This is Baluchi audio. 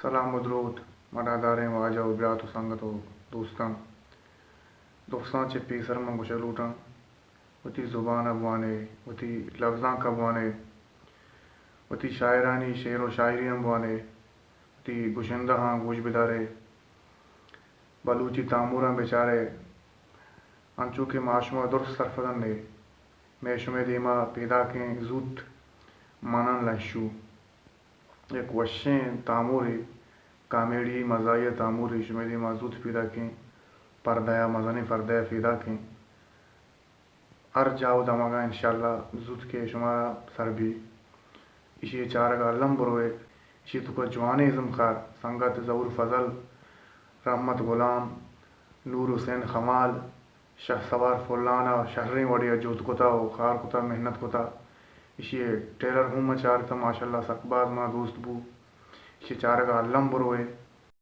سلام و دروت، مڈاداریں واجہ و برات و سنگت و دوستاں۔ درستاں چہ پیسر من گوشگ لوٹاں، وتی زبان ء بوانے، وتی لبزانک ء بوانے، وتی شاعرانی شعر و شاعریاں بوانے، وتی گشندہاں گوش بدارے، بلوچی تاموراں بچارے، انچو کہ ما شما درست سرپدن اے، مئے شمئے دیما پیداکیں زوت مانان لنشو۔ یک وشیں تامورے، کامیڈی مزاحیہ تامورے شمئے دیما زوت پیداکیں، پردہ ء مزنیں پردہ ء پیداکیں۔ ہر جاہ و دمگا انشاءاللہ زوت کہ شمارا سر بی۔ ایشی ء چارگا الم بروئے۔ ایشی توکا جوانیں ازمکار سنگت ظہور فضل، رحمت غلام، نور حسین خمال، شہسوار فلان ء شریں وڑے ء جہد کتا و کار کتا، محنت کتا۔ ایشی ء ٹریلر ہوں من چارتا، ماشاءاللہ سک باز منا دوست بو۔ ایشی چارگا الم بروئے۔